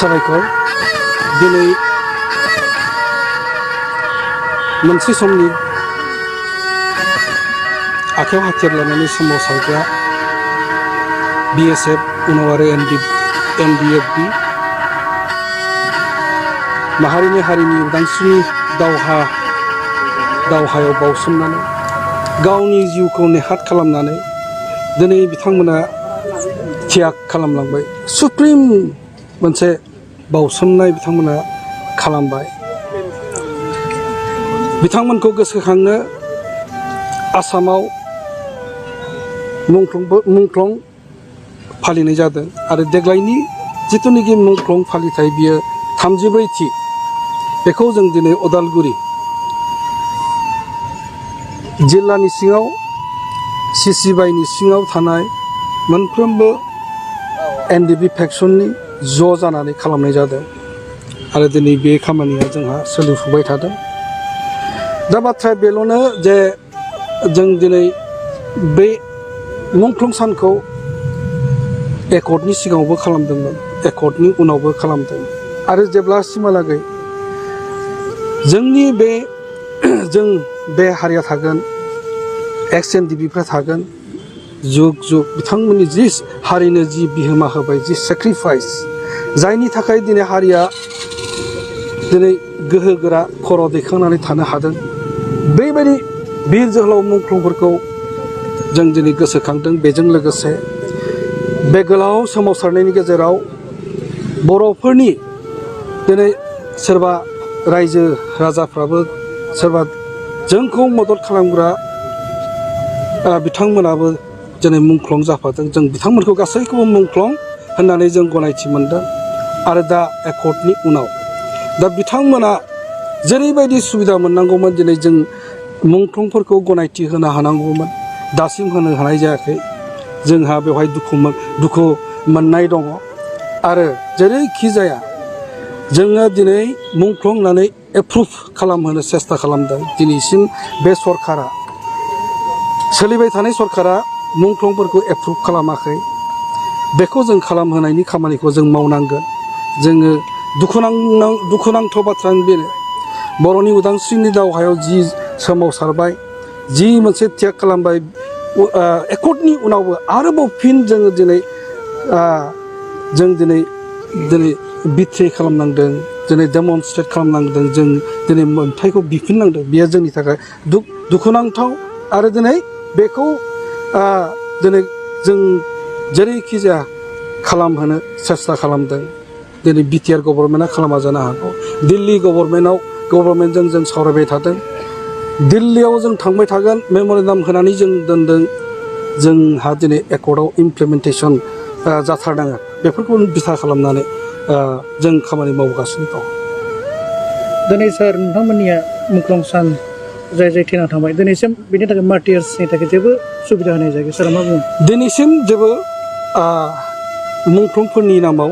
साबायखर दिनै मोनसे समनि आखायाव हाथियार लानानै सोमावसारग्रा BSF उनाव आरो NDFB हारिनि उदांस्रिनि दावहायाव बावसोमनानै गावनि जिउखौ नेहाथ खालामनानै दिनै बिथांमोना त्याग खालामलांबाय। सुप्रिम मोनसे बावसोमनाय बिथांमोना खालामबाय। बिथांमोनखौ गोसोखांनो आसामाव मुंख्लं फालिनाय जादों आरो देग्लायनि जिथुनिखि मुंख्लं फालिथाय बियो 34थि बेखौ जों दिनै उदालगुरि जिल्लानि सिङाव सिसिबाइनि सिङाव थानाय मोनफ्रोमबो NDB फेक्सननि ज' जानानै खालामनाय जादों आरो दिनै बे खामानिया जोंहा सोलिफुबाय थादों। दा बाथ्राया बेल'नो जे जों दिनै बे मुंख्लं सानखौ एकर्डनि सिगाङावबो खालामदोंमोन, एकर्डनि उनावबो खालामदों आरो जेब्लासिमहालागै जों बे हारिया थागोन, XNDBफ्रा थागोन, जुग बिथांमोननि जि हारिनो जि बिहोमा होबाय, जि सेक्रिफाइस, जायनि थाखाय दिनै हारिया दिनै गोहो गोरा खर' दैखांनानै थानो हादों, बेबायदि बिर जोहोलाव मुंख्लंफोरखौ जों दिनै गोसोखांदों। बेजों लोगोसे बे गोलाव सोमावसारनायनि गेजेराव बर'फोरनि दिनै सोरबा रायजो राजाफ्राबो सोरबा जोंखौ मदद खालामग्रा बिथांमोनाबो दिनै मुंख्लं जाफादों। जों बिथांमोनखौ गासैखौबो मुंख्लं होननानै जों गनायथि मोनदों आरो दा एकर्डनि उनाव दा बिथांमोना जेरैबायदि सुबिदा मोननांगौमोन दिनै जों मुंख्लंफोरखौ गनायथि होनो हानांगौमोन, दासिम होनो हानाय जायाखै। जोंहा बेवहाय दुखु मोननाय दङ आरो जेरैखि जाया जोङो दिनै मुंख्लं होननानै एप्रुभ खालामहोनो सेस्था खालामदों। दिनैसिम बे सरकारा, सोलिबाय थानाय सरकारा मुंख्लंफोरखौ एप्रुभ खालामाखै। बेखौ जों खालामहोनायनि खामानिखौ जों मावनांगोन। जोङो दुखुनांथाव बाथ्रायानो बेनो, बर'नि उदांस्रिनि दावहायाव जि सोमावसारबाय, जि मोनसे त्याग खालामबाय, एकर्डनि उनावबो आरोबाव फिन जोङो दिनै बिट्रे खालामनांदों, दिनै डेमनस्ट्रेट खालामनांदों, जों दिनै मोन्थायखौ बिफिननांदों। बेयो जोंनि थाखाय दुखुनांथाव आरो दिनै बेखौ दिनै जों जेरैखि जाया खालामहोनो सेस्था खालामदों। दिनै BTR गभर्नमेन्टआ खालामा जानो हागौ, दिल्ली गभर्नमेन्टजों जों सावरायबाय थादों, दिल्लीयाव जों थांबाय थागोन, मेम'रेन्डाम होनानै जों दोनदों। जोंहा दिनै एकर्डआव इमप्लिमेन्टेसन जाथारनाङा, बेफोरखौ बिथा खालामनानै जों खामानि मावगासिनो दं। दिनै सार नोंथांमोननिया मुंख्लं सान जाय थैना थांबाय, दिनैसिम बेनि थाखाय मार्टियार्सनि थाखाय जेबो सुबिदा होनाय जायाखै। सारा मा बुङो? दिनैसिम जेबो मुंख्लंफोरनि नामाव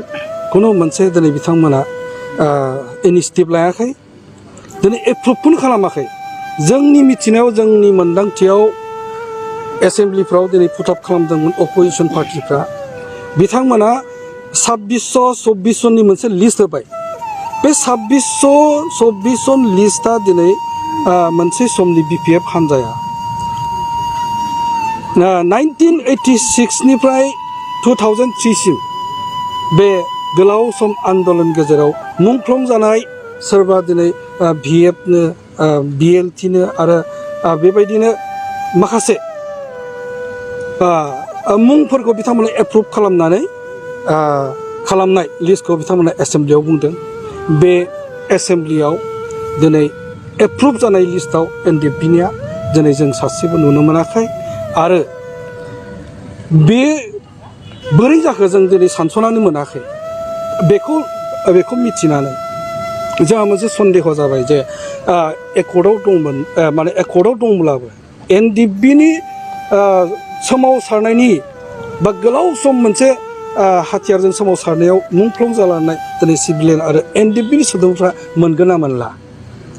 खुनु मोनसे दिनै बिथांमोना इनिसियेटिभ लायाखै, दिनै एप्रुभखौनो खालामाखै। जोंनि मिथिनायाव, जोंनि मोन्दांथियाव एसेमब्लिफ्राव दिनै पुटआप खालामदोंमोन अप'जिसन पार्टिफ्रा। बिथांमोना 2624 जननि मोनसे लिस्ट होबाय। बे 2624 जन लिस्टआ दिनै मोनसे समनि BPF हान्जाया 1986निफ्राय 2003सिम बे गोलाव सम आन्दलन गेजेराव मुंख्लं जानाय सोरबा दिनै VFनो, BLTनो आरो बेबायदिनो माखासे मुंफोरखौ बिथांमोना एप्रुभ खालामनानै खालामनाय लिस्टखौ बिथांमोना एसेमब्लियाव बुंदों। बे एसेमब्लियाव दिनै एप्रुभ जानाय लिस्टआव NDFBनिया दिनै जों सासेबो नुनो मोनाखै आरो बे बोरै जाखो जों दिनै सानस'नानै मोनाखै। बेखौ मिथिनानै जोंहा मोनसे सन्देह जाबाय जे एकर्डआव दंमोन, माने एकर्डआव दंब्लाबो NDFBनि सोमावसारनायनि बा गोलाव सम मोनसे हाथियारजों सोमावसारनायाव मुंख्लं जालांनाय दिनै सिभिलियन आरो NDFBनि सोद्रोमाफ्रा मोनगोन ना मोनला।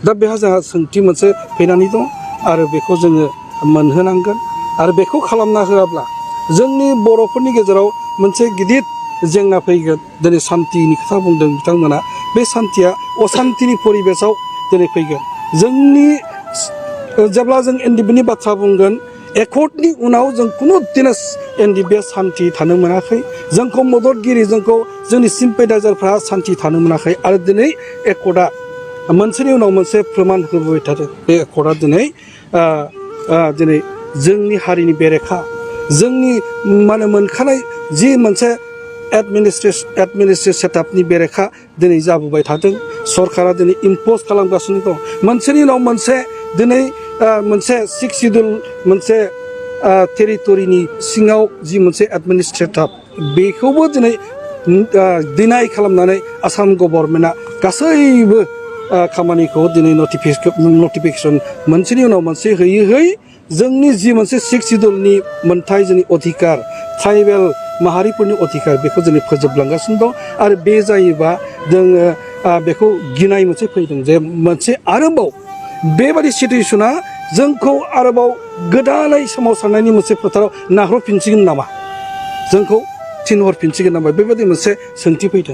दा बेहा जोंहा सोंथि मोनसे फैनानै दं आरो बेखौ जोङो मोनहोनांगोन आरो बेखौ खालामना होआब्ला जोंनि बर'फोरनि गेजेराव मोनसे गिदिर जेंना फैगोन दिनै सान्थिनि खोथा बुंदों बिथांमोना बे सान्थिया असान्थिनि परिबेसाव दिनै फैगोन जोंनि जेब्ला जों एनडिबिनि बाथ्रा बुंगोन एकर्डनि उनाव जों खुनु दिना एनडिबिआ सान्थि थानो मोनाखै जोंखौ मददगिरि जोंखौ जोंनि सिम्पेटाइजारफ्रा सान्थि थानो मोनाखै आरो दिनै एकर्डआ मोनसेनि उनाव मोनसे फोरमान होबोबाय थादों बे एकर्डआ दिनै जोंनि हारिनि बेरेखा जोंनि माने मोनखानाय जि मोनसे एडमिनिस्ट्रेटिभ सेटआपनि बेरेखा दिनै जाबोबाय थादों सरकारा दिनै इम्पज खालामगासिनो दं मोनसेनि उनाव मोनसे दिनै मोनसे 6 सिड्युल मोनसे टेरिटरिनि सिङाव जि मोनसे एडमिनिस्ट्रेटिभ बेखौबो दिनै डिनाय खालामनानै आसाम गभर्नमेन्टआ गासैबो खामानिखौ दिनै नटिफिकेसन मोनसेनि उनाव मोनसे होयै जोंनि जि मोनसे 6 सिड्युलनि मोनथाय जोंनि अधिकार ट्राइबेल माहारिफोरनि अधिकार बेखौ जोङो फोजोबलांगासिनो दं आरो बे जायोबा जोङो बेखौ गिनाय मोनसे फैदों जे मोनसे आरोबाव बेबादि सिटुएसना जोंखौ आरोबाव गोदानै सोमावसारनायनि मोनसे फोथाराव नाहरफिनसिगोन नामा जोंखौ थिनहरफिनसिगोन नामा बेबायदि मोनसे सोंथि फैदों